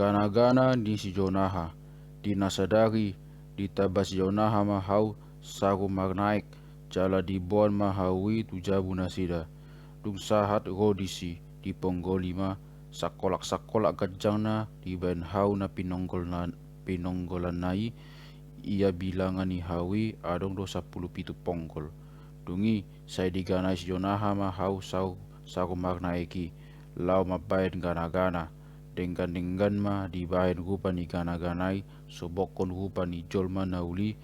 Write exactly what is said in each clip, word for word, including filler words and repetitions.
Gana-gana ni si Jonaha. Di na sadari ditamba si Jonaha ma hau sago marnaek, jala diboan ma hau i tu jabu nasida. Dung sahat ro disi, diponggoli ma sangkolak-sangkolak ganjangna dibaen hau na pinonggolna, pinonggolanna i. Ia bilangan ni hau i adong do sampulu pitu ponggol. Dung i sai diganai si Jonaha ma hau sago, sago marnaek i, laho mambaen gana-gana. Denggan-denggan ma dibaen rupa ni gana-gana i, sobokhon rupa ni jolma na uli.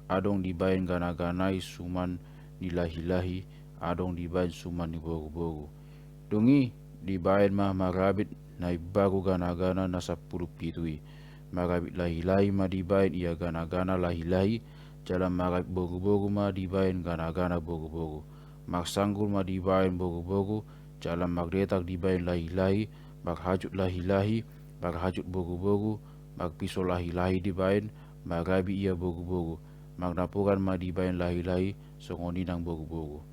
Adong dibaen gana-gana i suman ni lahi-lahi, adong dibaen suman ni boru-boru. Dung i dibaen ma marabit na imbaru gana-gana na sampulu pitu i. Marabit lahi-lahi ma dibaen ia gana-gana lahi-lahi, jala marabit boru-boru ma dibaen gana-gana boru-boru. Marsanggul ma dibaen boru-boru, jala mardetak dibaen lahi-lahi, marhajut lahi-lahi, marhajut boru-boru, marpiso lahi-lahi dibaen, marabi ia boru-boru, marnapuran ma dibaen lahi-lahi, songon i nang boru-boru.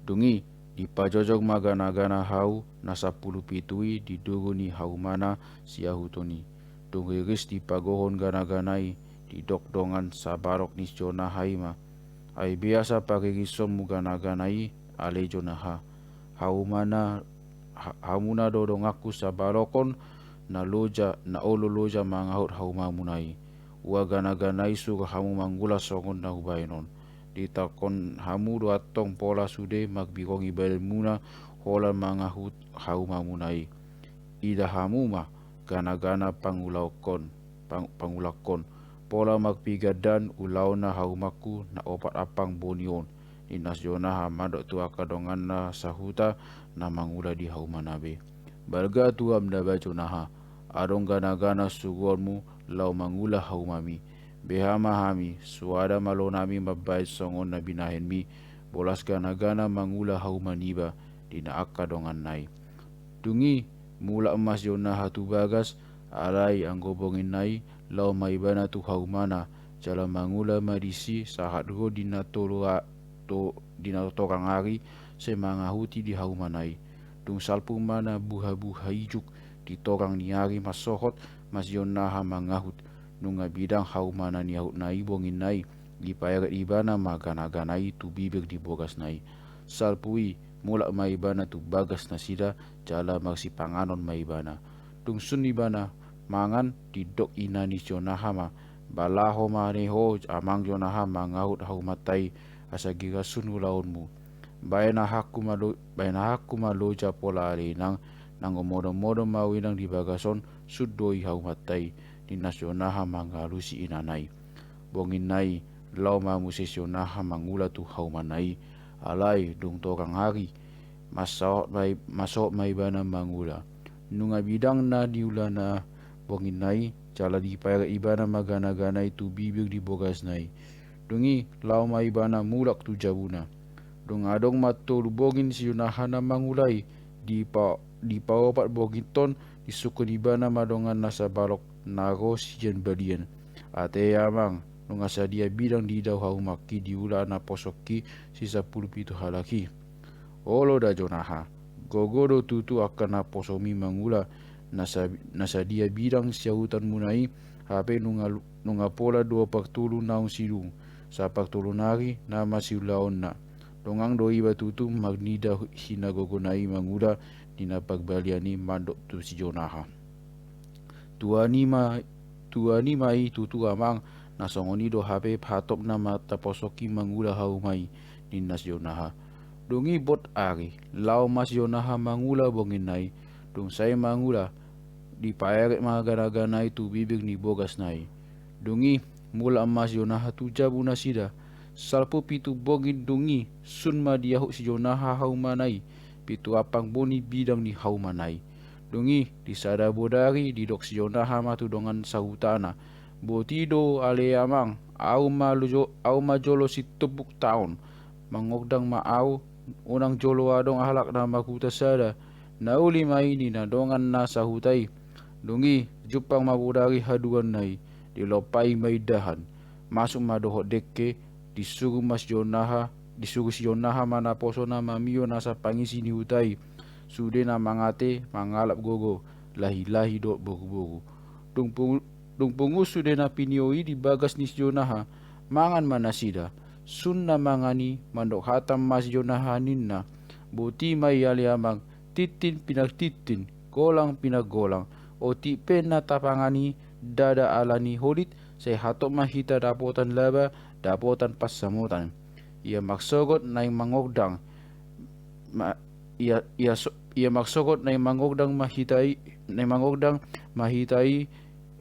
Dung i dipajojor ma gana-gana hau na sampulu pitu i di duru ni haumana siahuton i. Dung riris dipagohon gana-gana i, didok dongan sabalok ni si Jonaha i ma: Ai beasa paririsonmu gana-gana i, ale Jonaha? Haumana, ha-, hamuna do donganku sabalok on, na loja, na olo loja mangahut haumamuna i. Ua gana-gana i suru hamu mangula songon na hubaen on. Ditaonkon hamu do antong pola sude marbirongi badanmuna holan mangahut haumamuna i. Ida hamu ma gana-gana pangulakkon, pang-, pangulakkon. Pola marpigandan ulaonna haumangku na opat ampang boni on, ninna si Jonaha mandok tu angka donganna sahuta na mangula di haumana be. Balga tuam daba Jonaha, adong gana-gana suruonmu laho mangula haumami. Beha ma hami, soada ma loanami mambaen songon na binahenmi, bolas gana-gana mangula hauma niba, ninna angka donganna i. Dung i mulak ma si Jonaha tu bagas, alai anggo bonginna i laho ma ibana tu haumana, jala mangula ma disi sahat ro di na tolu a-, to-, di na torang ari, sai mangahuti di haumana i. Dung salpu ma na buha-buha ijuk di torang ni ari, mansohot ma si Jonaha mangahut. Nunga bidang hauma na niahutna i bonginna i, dipaeret ibana ma gana-gana i tu bibir ni bogasna i. Salpu i mulak ma ibana tu bagas nasida, jala marsipanganon ma ibana. Dung sun ibana mangan, didok ina ni si Jonaha ma: Ba laho ma ne ho amang Jonaha mangahut haumanta i, asa gira sun ulaonmu. Baen ahanku ma lo-, baen ahanku ma loja pola ale inang, nanggo modom-modom ahu inang di bagas on, sun do i haumanta i, ninna si Jonaha mangalusi inana i. Bonginna i laho ma muse si Jonaha mangula tu haumana i. Alai dung torang ari, mansohot ma i-, mansohot ma ibana mangula. Nunga bidang na niulana bonginna i, jala dipaeret ibana ma gana-gana i tu bibir ni bogasna i. Dung i laho ma ibana mulak tu jabuna. Dung adong ma tolu bongin si Jonaha na mangula i, dipa-, dipaopat bonginta on disungkun ibana ma donganna sabalok na ro sian balian: Ate amang, nunga sadia bidang diida haumangki di ula naposongki si sampulu pitu halak i. Olo da Jonaha, gogo do tutu angka naposomi mangula na sa-, na sadia bidang siahutonmuna i, hape nunga, nunga pola dua partolu naung sidung, sapartolu nari nama siulaonna. Dongan do iba tutu marnida sinagogona i mangula, ninna parbalian i mandok tu si Jonaha. Tuani ma, tuani ma i tutu amang, na songon i do hape hatopna ma taposongki mangula hauma i, ninna si Jonaha. Dung i bot ari, laho ma si Jonaha mangula bonginna i. Dung sae mangula, dipaeret ma gana-gana i tu bibir ni bogasna i. Dung i mulak ma si Jonaha tu jabu nasida. Salpu pitu bongin dung i sun ma diahut si Jonaha haumana i, pitu ampang boni bidang ni haumana i. Dung i di sada bodari didok si Jonaha ma tu dongan sahutana: Boti do ale amang, ahu ma lojo-, ahu ma jolo sintumbuk taon. Mangondang ma ahu, unang jolo adong halak na marhuta sada. Na uli ma i, ninna dongan na sahuta i. Dung i jumpang ma bodari haduanna i, dilompai ma indahan. Masuk ma dohot dengke, disuru ma si Jonaha, disuru si Jonaha ma naposona mamio nasa pangisi ni huta i. Sude na mangate mangalap gogo, lahi-lahi dohot boru-boru. Dung pungu-, dung pungu sude na pinio i di bagas ni si Jonaha, mangan ma nasida. Sun na mangan i, mandok hata ma si Jonaha ninna: Boti ma i ale amang, tintin pinangtintin, golang pinanggolang. Otik pe na tapangan i, ndada ala ni holit, sai hatop ma hita dapotan laba, dapotan pansamotan. Ia mangsogot naeng mangogdang, ma-, ia, ia so-, ia mangsogot naeng mangogdang ma hita i, naeng mangogdang ma hita i,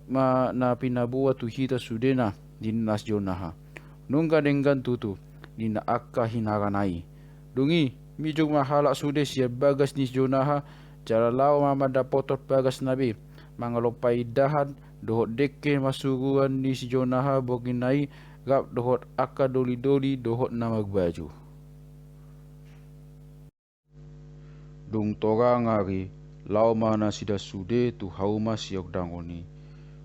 ma na pinaboa tu hita sudena, ninna si Jonaha. Nunga denggan tutu, ninna angka hinarana i. Dung i, mijur ma halak sude sian bagas ni si Jonaha, jala laho ma mandapothon bagasna be, mangalompa indahan, dohot dengke masuruan ni si Jonaha borngin na i, rap dohot angka doli-doli, dohot na marbaju. Dung torang ari, laho ma nasida sude tu hauma siogdangon i.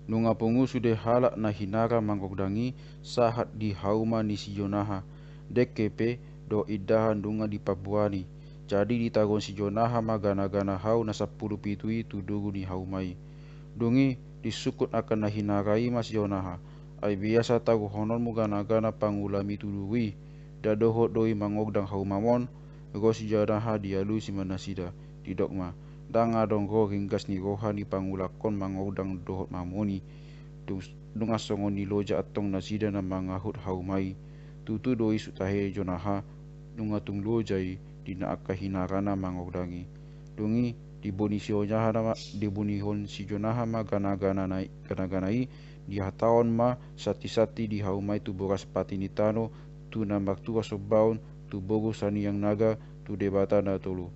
Nunga pungu sude halak na hinara mangogdang i, sahat di hauma ni si Jonaha. Dengke pe, dohot indahan nunga dipaboa ni. Jadi ditaruhon si Jonaha ma gana-gana hau na sampulu pitu i tu duru ni hauma i. Dung i, disungkun angka na hinara i ma si Jonaha. Ai biasa taruhononmu gana-gana pangulami tu duru i. Nda dohot do i mangogdang haumam on. Ro si Jonaha, dialusi ma nasida. Didok ma: Ndang adong ro ringgas ni roha ni pangulangkon mangogdang dohot mamoni. Dung, nunga songon i loja antong nasida na mangahut hauma i. Tutu do i, sutahe Jonaha, nunga tung loja i, ninna angka hinarana mangogdang i. Dung i, diboni si Jonaha ma, dibonihon si Jonaha ma gana-gana na i, gana-gana i, dihatahon ma santi-santi di hauma i tu boras pati ni tano, tu na martua sombaon, tu boru Saniang Naga, tu Debata na tolu.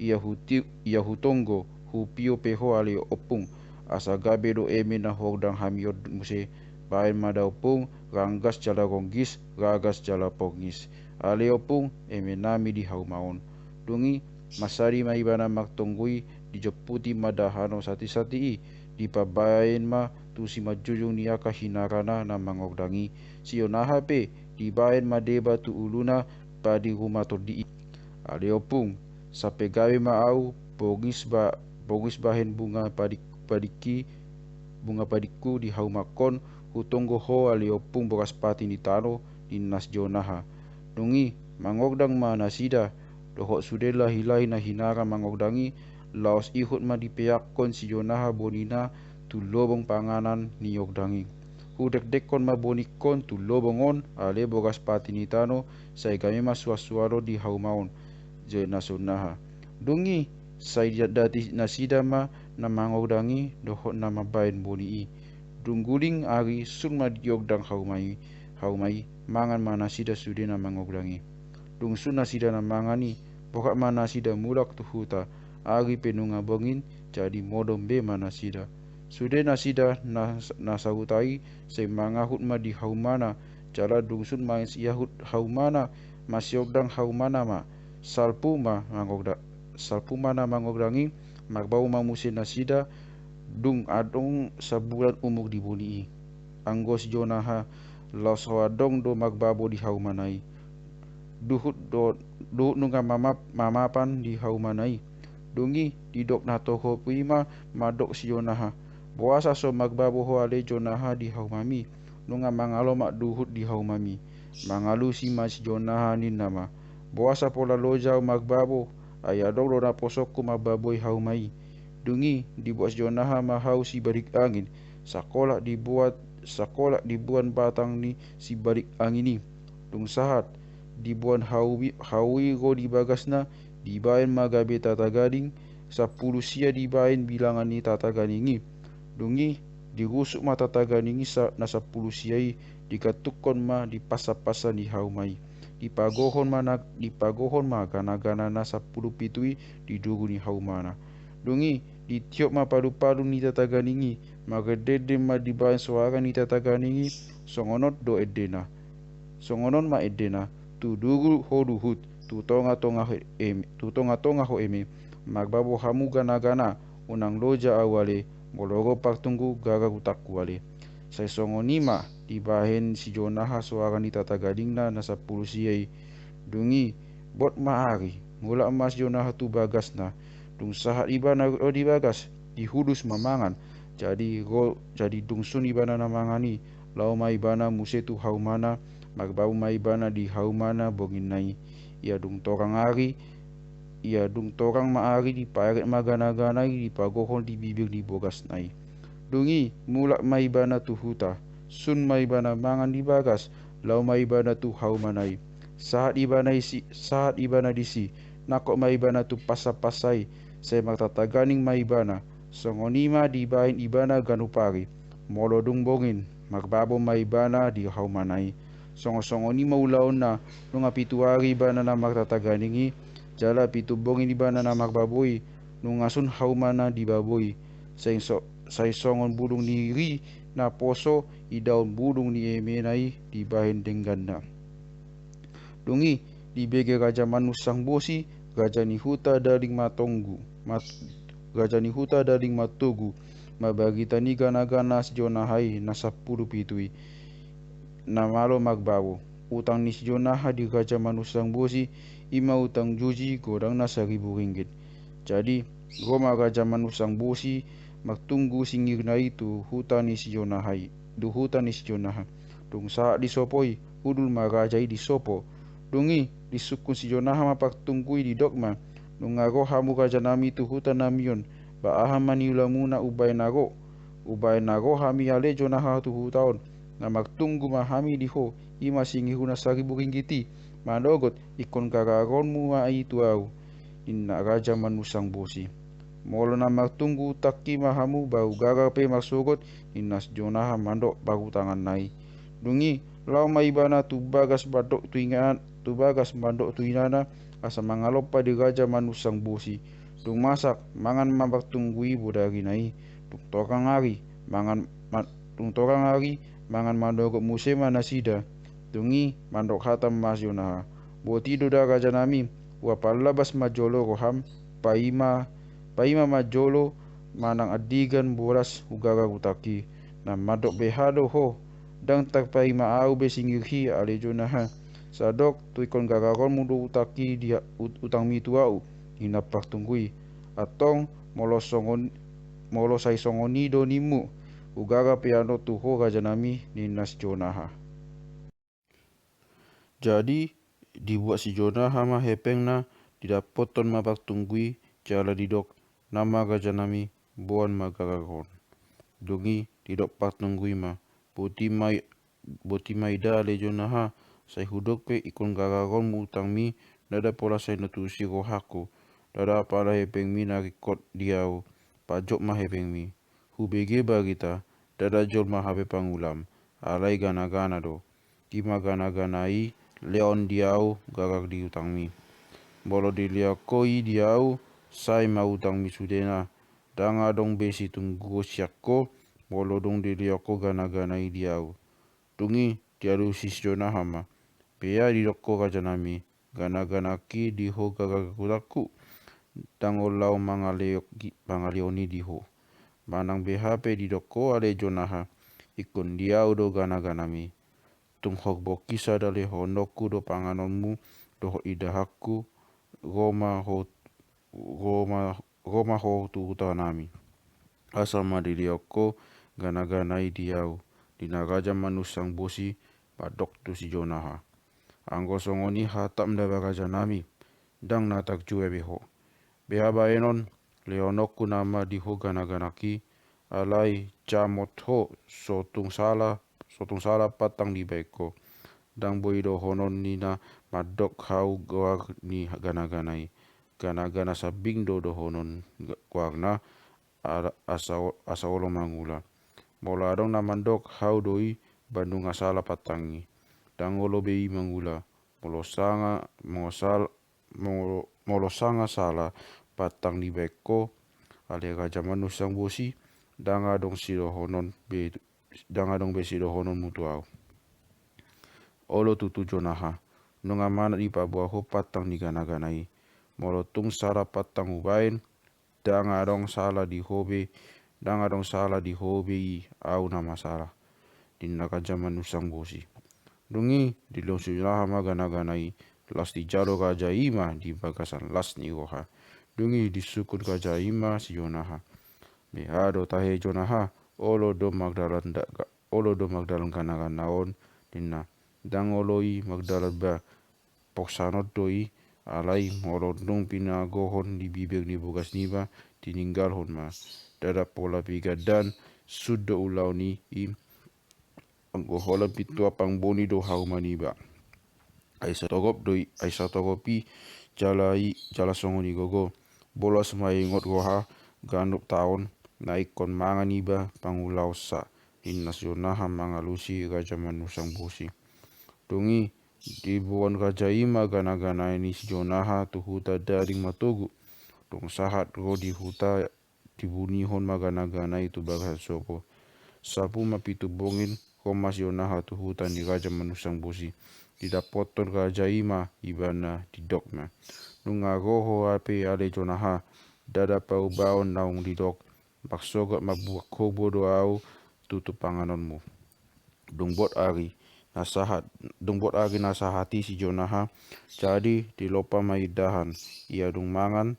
Ia huti-, ia hutonggo, hupio pe ho ale ompung, asa gabe do eme na huogdang hami on muse. Baen ma da ompung, ranggas jala ronggis, ragas jala porngis. Ale ompung, emenami di hauma on. Dung i, mansadi ma ibana martonggo i, dijomputi ma dahano santi-santi i, dipabaen ma tu simanjujung ni angka hinarana na mangogdang i. Si Jonaha pe, dibaen ma deba tu uluna, padi ruma tondi i. Ale ompung, sampe gabe ma au, porngis ba-, porngis bahen bunga padi-, padingki, bunga padingku di haumangkon, hutonggo ho ale ompung boras pati ni tano, ninna si Jonaha. Dung i, mangogdang ma nasida, dohot sude lahi-lahi na hinara mangogdang i, laos ihut ma dipeakkon si Jonaha bonina tu lobong panganan ni ogdang i. Hudekdekkon ma boningkon tu lobong on, ale boras pati ni tano, sai gabe ma suan-suanon di hauma on, ninna si Jonaha. Dung i, sai diandati nasida ma na mangogdang i, dohot na mambaen boni i. Dung guling ari, sun ma diogdang hauma i, hauma i, mangan ma nasida sude na mangogdang i. Dung sun nasida na mangan i, borhat ma nasida mulak tu huta. Ari pe nunga borngin, jadi modom be ma nasida. Sude nasida na, na sahuta i, sai mangahut ma di haumana, jala dung sun ma siahut haumana, masiogdang haumana ma, salpu ma mangogda-, salpu ma na mangogdang i, marbabo ma muse nasida, dung adong sabulan umur di boni i. Anggo si Jonaha, laos so adong do marbabo di haumana i. Duhut do, duhut nunga mamap-, mamapan di haumana i. Dung i, didok na tohop i ma mandok si Jonaha: Boasa so marbabo ho ale Jonaha di haumami? Nunga mangalomak duhut di haumami. Mangalusi ma si Jonaha, ninna ma: Boasa pola loja au marbabo, ai adong do naposongku marbaboi hauma i. Dung i, dibuat si Jonaha ma hau sibadik angin, sangkolak dibuat, sangkolak diboan batang ni sibadik angin i. Dung sahat, diboan hau i, hau i ro di bagasna, dibaen ma gabe tatagading, sampulu sia dibaen bilangan ni tatagading i. Dung i, dirusuk ma tatagading i sa-, na sampulu sia i, digantungkon ma di pansa-pansa ni hauma i. Dipagohon ma na, dipagohon ma gana-gana na sampulu pitu i di duru ni haumana. Dung i, ditiop ma palu-palu ni tatagading i, marende-ende ma dibaen soara ni tatagading i, songon on do endena. Songon on ma endena, tu duru ho duhut, tu tonga-tonga ho eme, tu tonga-tonga ho eme, marbabo hamu gana-gana, unang loja au ale, molo ro partunggu gagar utangku ale. Sai songon i ma dibaen si Jonaha soara ni tatagadingna na sampulu sia i. Dung i, bot ma ari, mulak ma si Jonaha tu bagasna. Dung sahat ibana ro di bagas, di hudus ma mangan. Jadi ro, jadi dung sun ibana na mangan i, laho ma ibana muse tu haumana, marbabo ma ibana di haumana bonginna i. Ia dung torang ari, ia dung torang ma ari, dipaeret ma ganagana i, dipagohon di bibir ni bogasna i. Dung i mulak ma ibana tu huta, sun ma ibana mangan di bagas, laho ma ibana tu haumana i. Sahat ibana isi, sahat ibana disi, nangkok ma ibana tu pansapansa i, sai martataganing ma ibana. Songon i ma dibahen ibana ganup ari. Molo dung bongin, marbabo ma ibana di haumana i. Songon, songon i ma ulaonna, nunga pitu ari ibana na martataganing i, jala pitu bongin ibana na marbabo i, nunga sun haumana dibabo i. Sai so-, sai songon bulung ni ri na poso idaon bulung ni emena i dibahen dengganna. Dung i, dibege Raja Manunsang Bosi, raja ni huta Daling Matonggu, mat-, raja ni huta Daling Matogu, ma barita ni ganagana si Jonaha i na sampulu pitu i, na malo marbabo. Utang ni si Jonaha di Raja Manunsang Bosi, i ma utang juji godangna saribu ringgit. Jadi, ro ma Raja Manunsang Bosi, martunggu singirna i tu huta ni si Jonaha i, tu huta ni si Jonaha. Dung sahat di sopo i, hundul ma raja i di sopo. Dung i, disungkun si Jonaha ma partunggu i, didok ma: Nunga ro hamu rajanami tu hutanami on, ba aha ma niulamuna umbahen na ro? Umbahen na ro hami ale Jonaha tu huta on, na martunggu ma hami di ho, i ma singirhu na saribu ringgit i, manogot ingkon garagonmu ma i tu ahu, ninna Raja Manunsang Bosi. Molo na martunggu utangki ma hamu, ba hugarar pe marsogot, ninna si Jonaha mandok parutanganna i. Dung i, laho ma ibana tu bagas mandok tu ingan-, tu bagas mandok tu inana, asa mangalompa di Raja Manunsang Bosi. Dung masak, mangan ma martunggu i bodarina i. Dung torang ari, mangan ma-, dung torang ari, mangan manogot muse ma nasida. Dung i, mandok hata ma si Jonaha: Boti do da rajanami, ua pallabas ma jolo roham, paima, paima ma jolo manang andigan bolas hugarar utangki. Na mandok beha do ho, ndang tarpaima ahu be singirhi ale Jonaha. Sadok tu ingkon garagonmu do utangki di a-, ut-, utangmi tu ahu, ninna partunggu i. Antong, molo songon, molo sai songon i do nimmu, hugarar pe annon tu ho rajanami, ninna si Jonaha. Jadi, dibuat si Jonaha ma hepengna, didapothon ma partunggu i, jala didok: Nama rajanami, boan ma garagon. Dung i, didok partunggu i ma: Boti ma i, boti ma i da ale Jonaha, sai hudok pe ingkon garagonmu utangmi, ndada pola sai natusi rohangku, ndada apala hepengmi na ringkot di ahu, pajot ma hepengmi. Hubege barita, ndada jolma hape pangulam, alai ganagana do. I ma ganagana i lehon di ahu garar di utangmi. Molo dilehon ho i di ahu, sae ma utangmi sudena, ndang adong be situnggu sian ho, molo dung dilehon ho ganagana i di ahu. Dung i dialusi si Jonaha ma: Beha didok ho rajanami, ganaganangki di ho garar utangku, ndang olo ahu mangale-, mangalehon i di ho. Manang beha pe didok ho ale Jonaha, ingkon di ahu do ganaganami. Tung horbongki sada lehononku do panganonmu dohot indahanku, ro ma ho, ro ma, ro ma ho tu hutanami, asa ma dilehon ho ganagana i di ahu, ninna Raja Manunsang Bosi mandok tu si Jonaha: Anggo songon i hatam da ba rajanami, ndang na tarjua be ho. Beha baenon, lehononku nama di ho ganaganangki, alai jamot ho, so tung sala, so tung sala pantang dibaen ho. Ndang boi dohonon ni na mandok hau goar ni ganagana i. Ganagana sambing do dohonon ga-, goarna, a-, asa o-, asa olo mangula. Molo adong na mandok hau do i, ba nunga sala pantangki, ndang olo be i mangula. Molo sanga, molo sal-, molo, molo sanga sala pantang dibaen ho, ale Raja Manunsang Bosi, ndang adong sidohonon be, ndang adong be sidohononmu tu ahu. Olo tutu Jonaha, nunga manat dipaboa ho pantang ni ganagana i. Molo tung sala pantang hubaen, ndang adong sala di ho be, ndang adong sala di ho be i, ahu na masala, ninna Raja Manunsang Bosi. Dung i dilehon si Jonaha ma ganagana i, las dijalo raja i ma di bagasan las ni roha. Dung i disungkun raja i ma si Jonaha: Beha do tahe Jonaha, olo do mardalan da-, ga-, olo do mardalan gana-gana on, ninna. Ndang olo i mardalan ba, pongsanon do i, alai molo dung pinagohon di bibir ni bogas niba, tininggalhon ma. Ndada pola pigandan, sun do ulaon i, i, anggo holan pintu ampang boni do hauma niba. Ai satogop do i, ai satogop i, jala i, jala songon i gogo. Bolas ma ingot roha, ganup taon, na ingkon mangan iba pangulaonsa, ninna si Jonaha mangalusi Raja Manusang Bosi. Dung i, diboan raja i ma gana-gana ni si Jonaha tu huta Daging Matogu. Dung sahat ro di huta, dibunihon ma gana-gana i tu bagasan sopo. Salpu ma pitu bongin, ro ma si Jonaha tu huta ni Raja Manusang Bosi. Didapothon raja i ma ibana, didok ma. Nunga ro ho hape ale Jonaha, ndada parubaon naung didok, marsogot marbuak horbo do ahu tutu panganonmu. Dung bot ari na sahat, dung bot ari na sahat i si Jonaha, jadi dilompa ma indahan, ia dung mangan,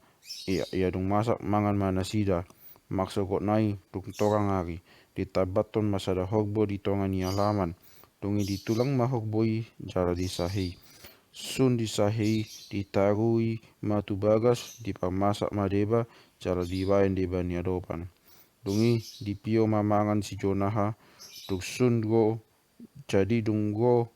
ia, ia dung masak mangan ma nasida. Marsogotna i dung torang ari, ditambathon ma sada horbo di tonga ni alaman. Dung i ditulang ma horbo i jala disahei. Sun disahei, ditarui ma tu bagas, diparmasak ma deba, jala dibaen deba ni adopan. Dung i dipio ma mangan si Jonaha, dung sun ro, jadi dung ro,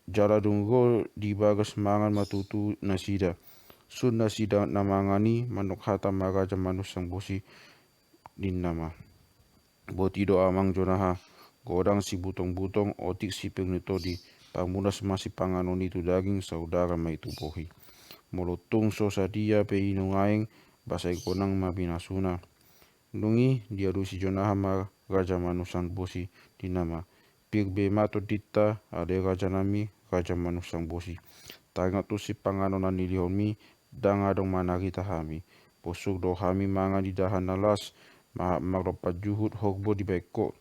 jala dung ro di bagas mangan ma tutu nasida. Sun nasida na mangan i, mandok hata ma Raja Manusang Bosi, ninna ma. Boti do amang Jonaha, godang sibutong-butong, otik sipir ni tondi, pamunas ma sipanganon i tu daging, saudara ma i tu bohi. Molo tung so sadia pe i nuaeng, ba sai godang ma pinasuna. Dung i dialusi Jonaha ma Raja Manusang Bosi, ninna ma. Pir be ma tondinta, ale rajanami, Raja Manusang Bosi. Taringot tu sipanganon na nilehonmi, ndang adong manarita hami. Bosur do hami mangan indahan na las, ma-, marlompan juhut horbo dibaen ho.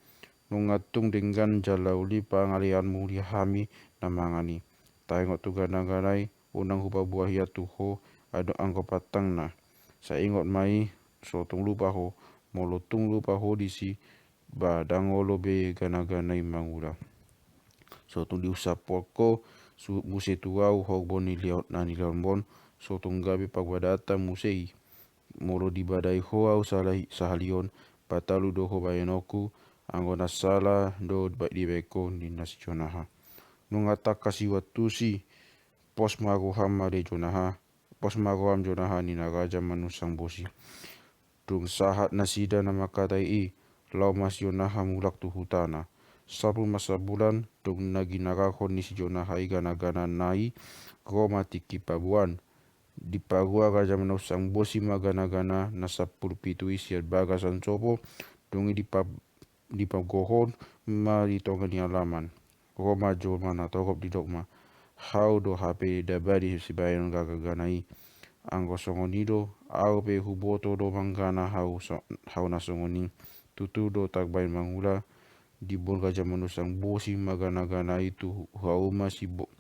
Nunga tung denggan jala uli pangaleanmu di hami na mangan i. Taringot tu gana-gana i, unang hupaboa hian tu ho, adong anggo pantangna. Sai ingot ma i, so tung lupa ho, molo tung lupa ho disi, ba ndang olo be gana-gana i mangula. So tung diusap ho, suhut muse tu ahu horbo ni lehon, na nilehonmon, so tung gabe parbadaanta muse i. Molo dibadai ho ahu sala-, sahali on, patalu do ho baenonku, anggo na sala do ba-, dibaen ho, ninna si Jonaha. Nunga tangkas i uantusi, pos ma roham ale Jonaha, pos ma roham Jonaha, ninna Raja Manusang Bosi. Dung sahat nasida na mangkatai i, laho ma si Jonaha mulak tu hutana. Salpu ma sabulan, dung na ginarahon ni si Jonaha i gana-gana na i, ro ma tingki paboan. Diparua Raja Manusang Bosi ma gana-gana na sampulu pitu i sian bagasan sopo, dung i dipa-, dipagohon ma di tonga ni alaman. Ro ma jolma na torop, didok ma. Hau do hape daba di sibaenon gana-gana i. Anggo songon i do, ahu pe huboto do manggana hau so-, hau na songon i. Tutu do tarbaen mangula, diboan Raja Manusang Bosi ma gana-gana i tu hauma si bo-,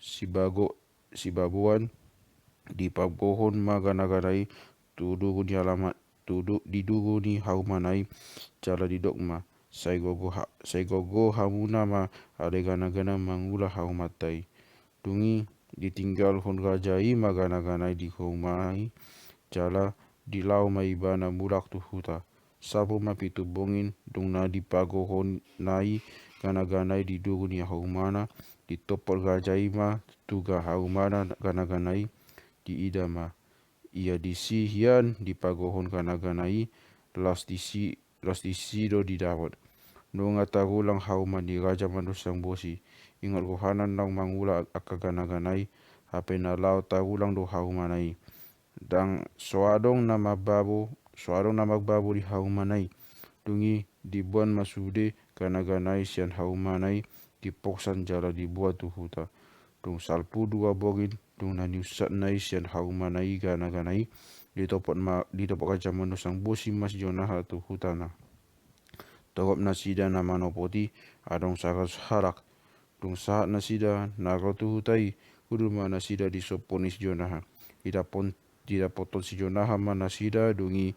si bago-, sibaboan, dipagohon ma gana-gana i tu duru ni alaman, tu du-, di duru ni haumana i, jala didok ma, sai gogo ha-, sai gogo hamuna ma ale gana-gana mangula haumanta i. Dung i ditinggalhon raja i ma gana-gana i di hauma i, jala dilaho ma ibana mulak tu huta. Salpu ma pitu bongin, dung na dipagohonna i gana-gana i di duru ni haumana, ditopot raja i ma tu ga haumana gana-gana i, diida ma. Ia disi hian dipagohon gana-gana i, las disi, las disi do didapot. Nunga tarulang hauma ni Raja Manusang Bosi, ingot rohana naung mangula angka gana-gana i, hape na laho tarulang do haumana i. Ndang so adong na marbabo, so adong na marbabo di haumana i. Dung i diboan ma sude gana-gana i sian haumana i, dipongsan jala diboan tu huta. Dung salpu dua bongin, dung na niunsatna i sian haumana i gana-gana i, ditopot ma, ditopot Raja Manusang Bosi ma si Jonaha tu hutana. Torop nasida na manopot i, adong saratus halak. Dung sahat nasida na ro tu huta i, hundul ma nasida di sompo ni si Jonaha. Idapothon, didapothon si Jonaha ma nasida, dung i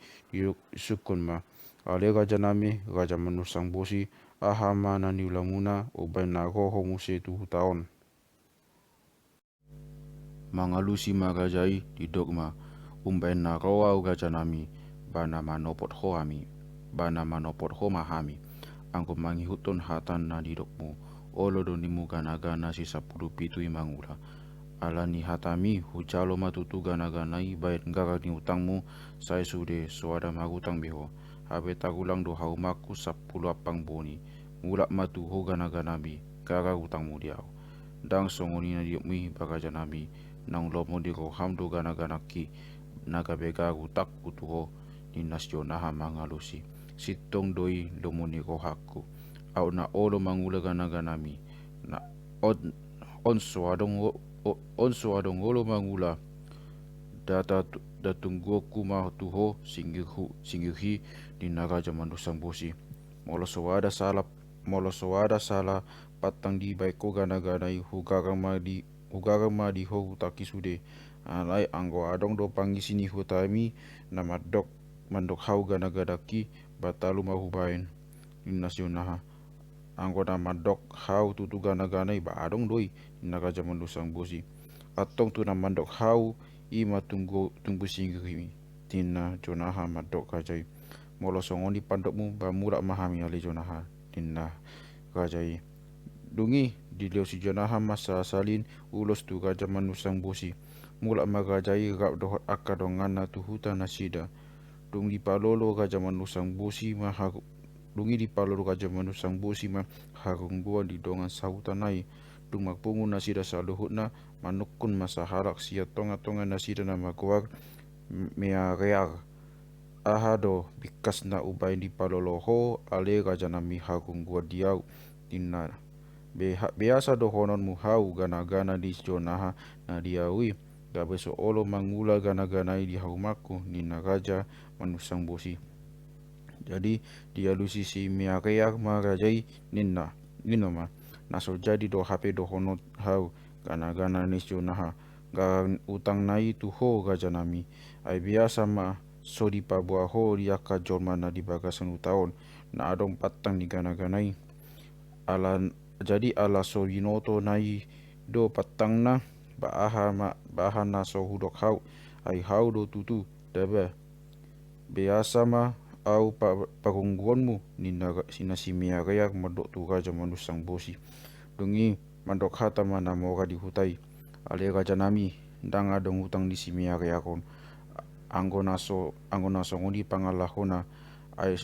disungkun ma: Ale rajanami, raja Manusang Bosi, aha ma na niulamuna umbahen na ro ho muse tu huta on? Mangalusi ma raja i, didok ma: Umbahen na ro ahu rajanami, ba na manopot ho hami, ba na manopot ho ma hami, anggo mangihuthon hata na nidokmu. Olo do ninmu ganagana si sampulu pitu i mangula. Ala ni hatami, hujalo ma tutu ganagana i bahen garar ni utangmu, sai sude soada marutang be ho. Hape tarulang do haumangku sampulu ampang boni. Mulak ma tu ho ganaganami, garar utangmu di ahu. Ndang songon i na nidokmi ba rajanami, naung lomo ni roham do ganaganangki, na gabe garar utangku tu ho, ninna si Jonaha mangalusi. Sintong do i lomo ni rohangku. Aut na olo mangula ganaganami. Na on, on so adong o-, o-, on so adong olo mangula. Nda ta-, nda tungguonku ma tu ho singgirhu-, singgirhi, ninna raja Manusang Bosi. Molo soada sala, molo soada sala pantang dibahen ho ganagana i, hugarar ma di, hugarar ma di ho utangki sude. Alai anggo adong do pangisi ni hutami na mandok, mandok hau ganaganangki, ba talu ma hubahen, ninna si Jonaha. Anggo na mandok hau tutu ganagana i, ba adong do i, ninna raja Manusang Bosi. Antong tu na mandok hau i ma tunggu, tunggu singgirhimi, ninna Jonaha mandok raja i. Molo songon i pandokmu, ba mulak ma hami ale Jonaha, ninna raja i. Dung i dilehon si Jonaha ma sasalin ulos tu raja Manusang Bosi. Mulak ma raja i rap dohot angka donganna tu huta nasida. Dung dipalolo raja Manusang Bosi ma ha-, dung i dipalolo raja Manusang Bosi ma harungguan di dongan sahutana i. Dung marpungu nasida saluhutna, manungkun ma sahalak sian tongatonga nasida na margoar Mearear. Aha do bingkasna umbahen dipalolo ho ale rajanami harungguan di ahu, ninna. Be-, beasa dohononmu hau ganagana ni si Jonaha na di ahu i, gabe so olo mangula ganagana i di haumangku, ninna raja Manusang Bosi. Jadi dialusi si Mearear ma raja i, ninna, ninna ma: Na so jadi do hape dohonon hau ganagana ni si Jonaha, garar utangna i tu ho rajanami. Ai beasa ma so dipaboa ho di angka jolma na di bagasan huta on, na adong pantang ni ganagana i. Ala, jadi ala so binotona i do pantangna, ba aha ma, ba aha na so hudok hau, ai hau do tutu, daba. Beasa ma ahu pa-, parungguonmu, ninna ra-, ninna si Mearear mandok tu raja Manusang Bosi. Dung i mandok hata ma na mora di huta i: Ale rajanami, ndang adong utang ni si Mearear on. Anggo na so, anggo na songon i pangalahona, ai,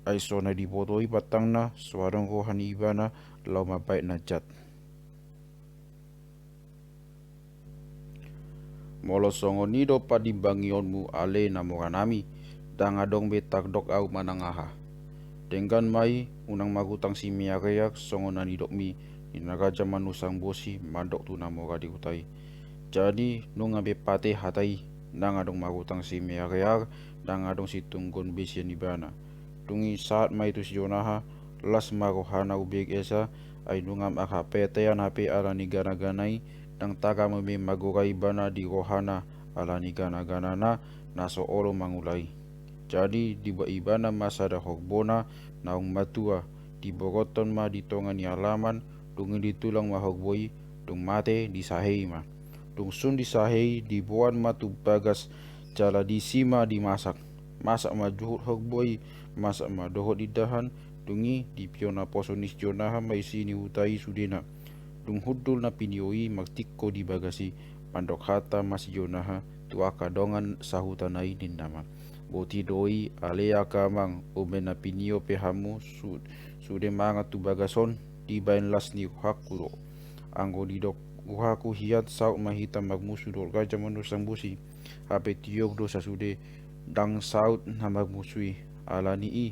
ai so na diboto i pantangna, so adong roha ni ibana laho mambahen na jat. Molo songon i do panimbangionmu ale na moranami, ndang adong be tardok ahu manang aha. Denggan ma i, unang marutang si Mearear songon na nidokmi, ninna raja Manusang Bosi mandok tu na mora di huta i. Jadi nunga be pate hata i, ndang adong marutang si Mearear, ndang adong situnggon be sian ibana. Dung i sahat ma i tu si Jonaha, las ma rohana umbege esa, ai nunga marhapatean hape ala ni ganagana i, ndang taga ma be magora ibana di rohana ala ni ganaganana na so olo mangula i. Jadi dibuat ibana ma sada horbona naung matua, dibogothon ma di tonga ni alaman, dung i ditulang ma horbo i, dung mate disahei ma. Dung sun disahei, diboan ma tu bagas jala disi ma dimasak. Masak ma juhut horbo i, masak ma dohot indahan, dung i dipio naposo ni si Jonaha ma isi ni huta i sudena. Dung hundul na pinio i martingko di bagas i, mandok hata ma si Jonaha tu angka dongan sahutana i, ninna ma: Boti do i ale angka amang, umbahen na pinio pe hamu su-, sude mangan tu bagas on, dibahen las ni rohangku do. Anggo didok rohangku hian, saut ma hita marmusu dohot raja Manusang Bosi. Hape tiop do sasude, ndang saut na marmusu i. Ala ni i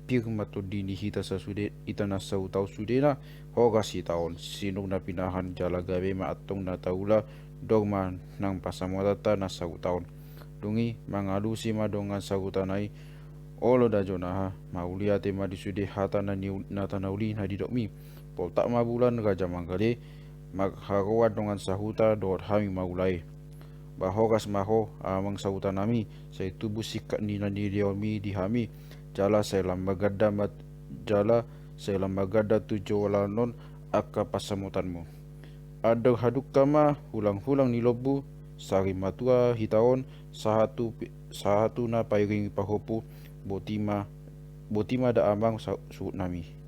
pir ma tondi ni hita sasude, hita na sahuta on sudena, horas hita on. Sinur na pinahan jala gabe ma antong na taula, dor ma nang pansamotanta na sahuta on. Dung i mangalusi ma dongan sahutana i: Olo da Jonaha, mauliate ma di sude hata na ni-, na tanauli na didokmi. Poltak ma bulan raja manggale, marharoan dongan sahuta dohot hami mangula i. Ba horas ma ho amang sahutanami, sai tubu singkat ni na nilehonmi di hami, jala sai lam maganda mat-, jala sai lam maganda tu joloan on angka pansamotanmu. Andor hadungka ma hulanghulang ni lombu, sari matua hita on, sahat tu pi-, sahat tu na pairing pahompu, boti ma, boti ma da amang sa-, suhutnami.